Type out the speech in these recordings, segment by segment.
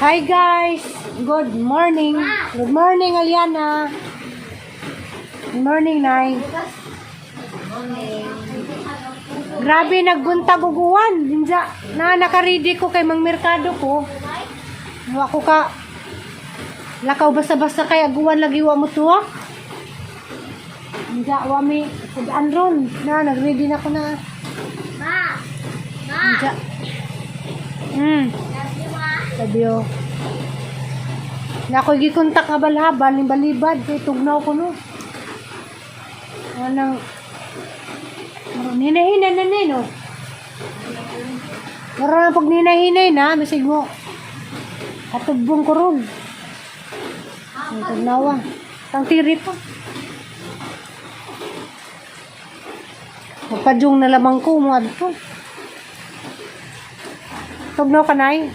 Hi guys! Good morning! Good morning, Aliana! Good morning, Nay. Grabe, nagbuntag og uwan. Hinja, na naka-ready ko kay mang merkado ko. Wa ko ka lakaw basta-basta kay aguan lagi wa mo tuwa. Hinja, wa mi sud-an ron. Na nag-ready na ko na. Ma! Ma! Hinja. Love you, Ma. Sabi oh. Na ako gikontak nga balhabal ni balibad kay tugnaw ko no. Anang ninahinay na ni no. Mura na pag ninahinay na, masig mo. Atubong ko ron. Ang tugnawa. Tang tiri pa. Magpadyong na lamang ko mo adto. Tugnaw ka nay?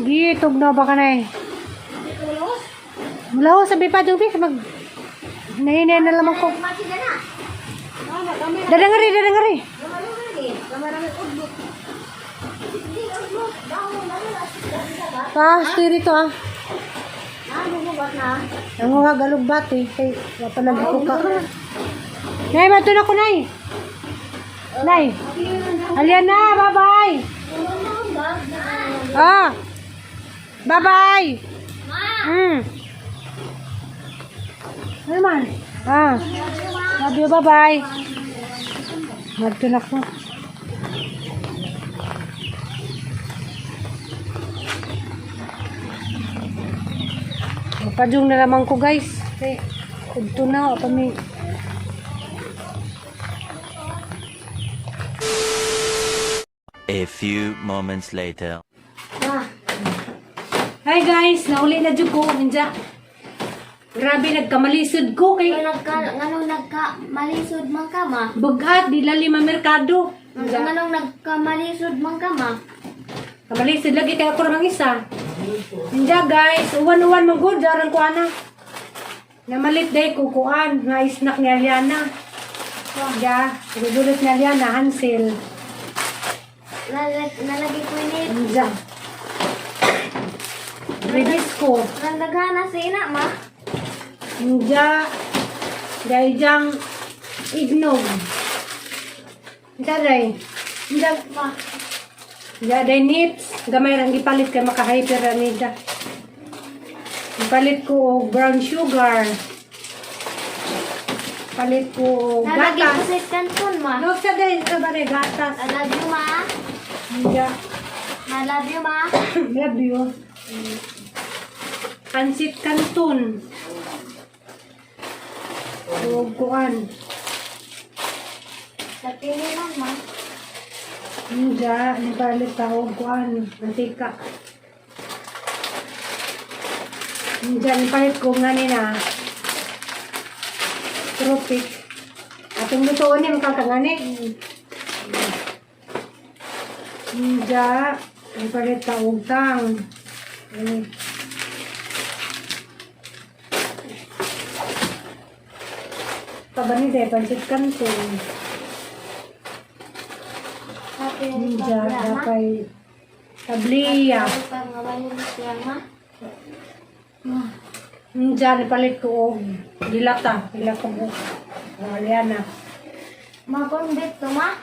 Gi, tugnaw ba ka nay? Mula ho, sabi pa, Jungpi, mag... Nahinay na lamang ko. Masih na. Dadangari, dadangari. Pa, stiri to ah. Nanguha galugbat eh. Kay, wala ko ka. Nay, mato na ko, nay. Nay. Alian na, bye-bye. Ah. Bye-bye. Ano man? Ah. Love you, bye-bye. Madto na ko. Mapadyong na naman ko, guys. Kay, kudto na, pa mi. A few moments later. Hi guys, nauli na jud ko ninja. Grabe nagkamalisod ko kay Nagka, nganong nagka malisod man ka, ma? bugat di lali merkado. Nganong nagkamalisod man ka, ma? Kamalisod lagi kay ako ramang isa. Ninja guys, uwan-uwan man gud jaran ko ana. Namalit day ko kuan nga snack ni Aliana. Ja, gudulit ni Aliana Hansel. Nalagi ko ini. Ninja. Rebisco. Nandagana sa ina, ma. Ninja. Dahil diyang ignog. Ninja day. Ninja. Ma. Ninja day nips. Gamay rang gipalit kay maka-hyper ra nida. Gipalit ko og brown sugar. Palit ko og Nalagi ko gatas. sa kanton, ma. No, sa day sa bare gatas. I love you, ma. Ninja. I love you, ma. Love you. Pansit Canton. Og kuan. Sa pili lang, ma. Ninja, nipalit ta og kuan, mantika. Ninja, nipalit ko nga ni na. Tropic. Atong lutoon ni makakangani. Ninja, nipalit ta og tang. Ani. Pabani de pansit canton. Sa pili Ninja, pa, ma. dapat tabliya. Sa pili pa, nga ba yun siya, ma? Ninja, nipalit ko og dilata. Dilata ko. Ang Aliana. Ma, convict to, ma.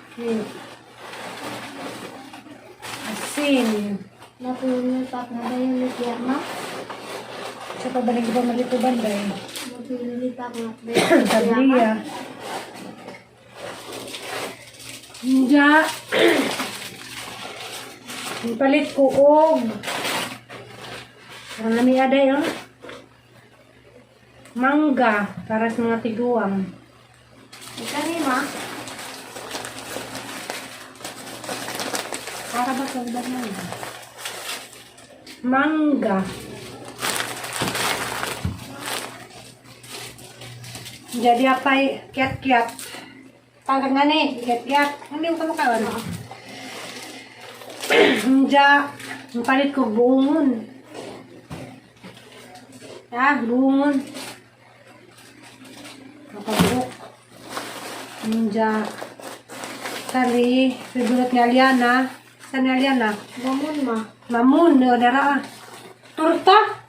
Asin. Napili pa, nga ba yun siya, ma? Sa pabalik ba malito banday? Napili pa, nga ba yun siya, ma? Tabliya. Ninja. Nipalit ko og ang lami aday, oh. Mangga para sa mga tiguang. Ikaw ni, ma. Para ba sa ubang mangga? Mangga. Jadi apa kiat-kiat? Pangkat nga ni, kiat-kiat. Hindi ko kamukha, ano? Nja, ang palit ko buongon. Ah, buongon. Makabuok. Nja, kari, figurat ni Aliana. Sa na. Mamon, ma. Mamun, no, dara ah. Torta.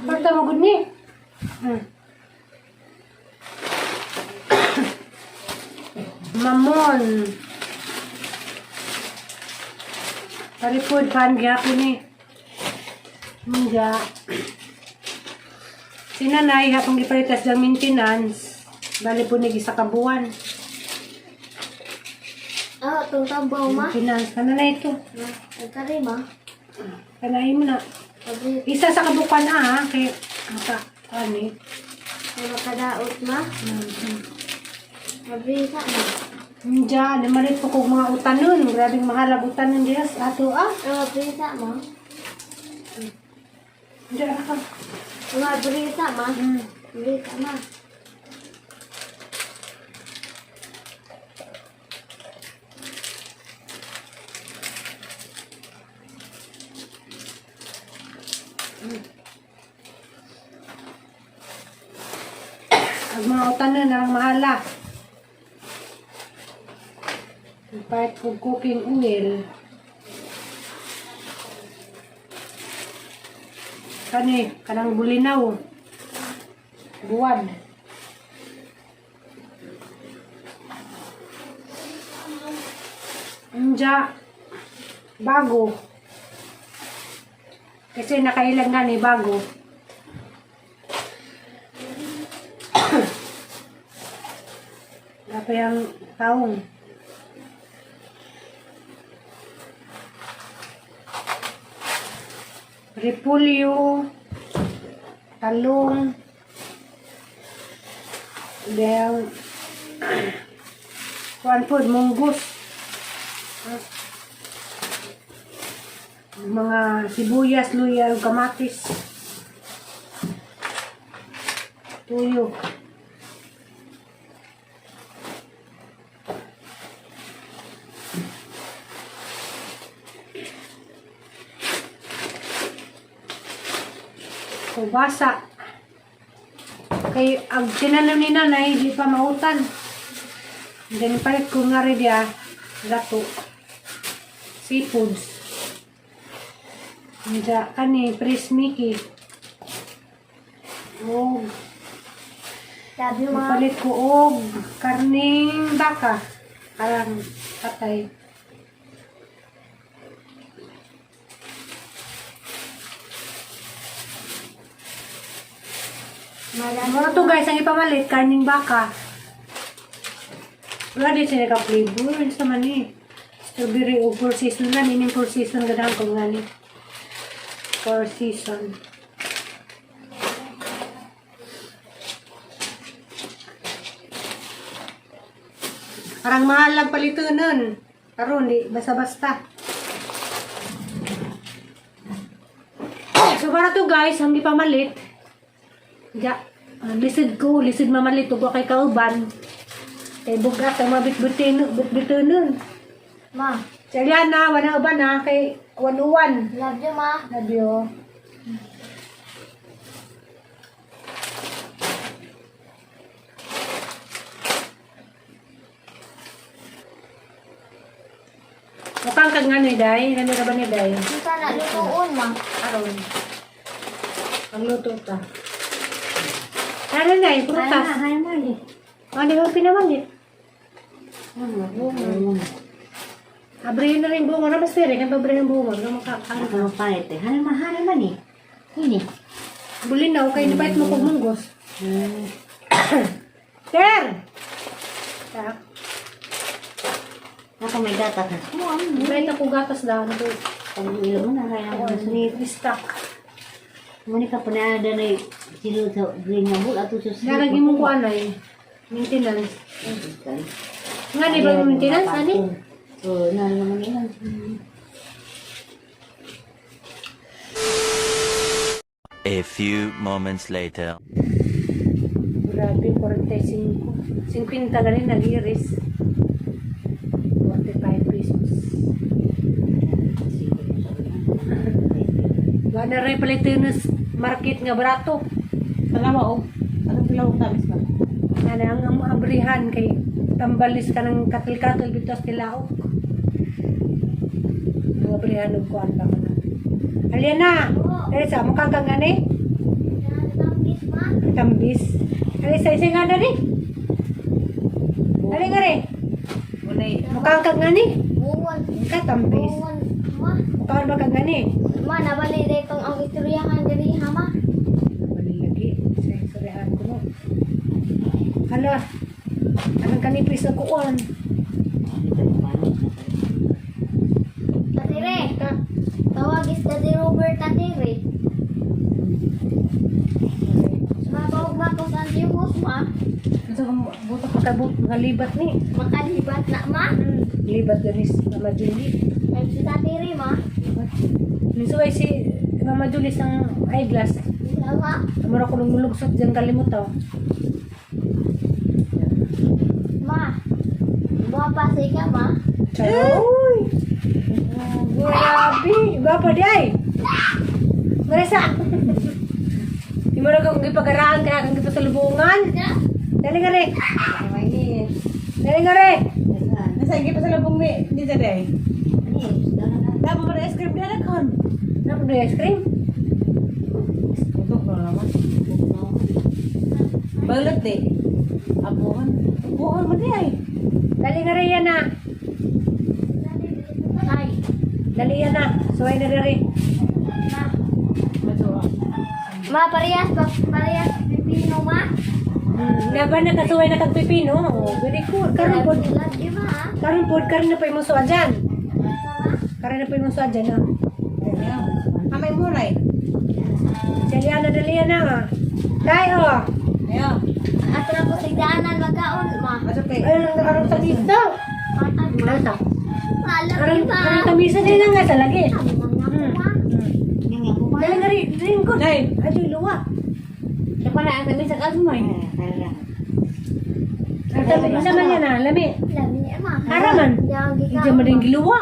Torta mo gud ni. Mamon. Palipod pan gyapon ni. Mungga. Si nanay hapong gipalitas ng maintenance. Bali po ni isa ka buwan. Ah, itong tabaw, ma. Maintenance. Ano na ito? Ma, Nagkari, ma. Kanahin mo na. Abri, Isa sa kabukan ah, kay maka ano eh. ay makadaot, ma. Abri sa, ma. Diyan, namalit po kong mga utanon. Grabing mahalag utanon diyas. Ato ah. Ang abri sa, ma. Diyan ka. Ang abri sa, ma. Abri sa, ma. Ang mga utanon ang mahala. Part ko cooking oil. Kani, kanang bulinaw. Buwan. Unja, bago. Kasi nakailan nga ni bago. Wala pa yung taong. Repolyo, talong, then, kuan po, munggus. Mga sibuyas, luya, kamatis. Tuyo. Kubasa. Kay ang tinanom ni nanay, di pa mautan. Then palit ko nga rin diya, gato. Seafoods. Diya, kani, Pris Mickey. Og, Sabi, ma. palit ko og karning baka. Parang patay. Madami. Mga to guys, ang ipamalit, karning baka. Wala din sila ka-flavor. Sa man eh. Strawberry o four season lang. Ining four season ganahan ko nga ni. Four season. Parang mahal lang palito nun. Karon di basta-basta. So para to guys, ang ipamalit. Ja, lisod ko, lisod mamalit ug wa kay kauban. Kay bugat ang mga bitbitin, bitbitinon. Ma, Si Aliana, wala uban ha, kay wanuwan. love you, ma. Love you. Mukhang kag nga ni Day, nani ka ba ni Day? Kita na lutuon, ma. Aron. Magluto ta. Ano na, prutas. Ay, ma. Ano yung pinamalit? Ano, Abrihin na rin bungo na mas pere, kaya pabrihin bungo, na makakaano. Ano palit eh? Hana man, hana man eh. Ini. Bulinaw, kay di mo kog munggos. Ter! Tak, Ako may gatas na. may ako gatas daw. Ano Pag ilo mo na kaya ako na Ni stock. Muni ka pa na na silo sa green nga bul ato sa Nalagi mo ko anay. Maintenance. Nga di ba maintenance ani? Oo, na naman ilan. A few moments later. Grabe, 45. 50 ganin nag-iris. 45 pesos. Wala na rin pala ito yung market nga barato. Salamat og. Anong pila og tamis ba? Ano ang ang abrihan kay tambalis ka ng katil-katil bitos tilaok. Abrihan og kuan ba kana. Aliana, dali sa mukha kang gani. Tambis, ma. Tambis. Ali sa isa nga dali. Dali nga re. Unay. Mukha kang gani. Bungon. Ka tambis. Bungon, ma. Mukha ba kang gani? Ma, nabali dahil kang ang istoryahan diri ha, ma. Bali lagi sa istoryahan ko no. Hala. Anong kanipis sa kuan? Tatire, Ta. tawag is Daddy Robert Tatire. Mabawag ma ko sa Antiochus, ma. Unsa kang buto? Makabot makalibat ni. Makalibat na, ma. Libat ganis Mama Julie. Ay, si Tatire, ma. Nisuway si Mama Julie sang eyeglass. Wala, ma. Amara ko lulugsot diyan kalimutaw. Ma. Buwa pa sa ika, ma. Uy! Grabe! Gwapa di ay! Marisa! Di mo na kung gipagaraan kaya kang gipasalubungan. Dali nga re! Dali nga re! Nasa igi pa sa labong ni ni Jade. Dapat mo na ice cream dara kon. Ano po ice cream? Butok na naman. Balot eh. Abuhan. Abuhan mo di ay. Dali nga re yan na! Ay, Dali yan na! Suway na dali. ma. Macho. Ma, parehas, parehas, pipino, ma. Laban na kasuway na kag pipino. Oh, very good. Karon pod, Love you, ma. karon pod, karon na pa imong suwa dyan. Sama. Karon na pa imong suwa dyan ah. Amay mo ray. Dali na, dali na. Ah. Tayo! Ayo. Ato na ko sa daanan magkaon, ma. Macho kay. Ayun ang karon sa misa. Patag, ma. Nasa? Ma, love Karon you, ma. karon tamisa din na nga sa lagi. Sabi man nga ko, ma. Dali nga rin, rin ko. Nay. Adoy luwa. Siya pala ang tamis sa kasmoy. Ang tamis naman yan ah, lami. Love you, ma. Haraman. Lagi ka, Hindi mo ma. rin giluwa.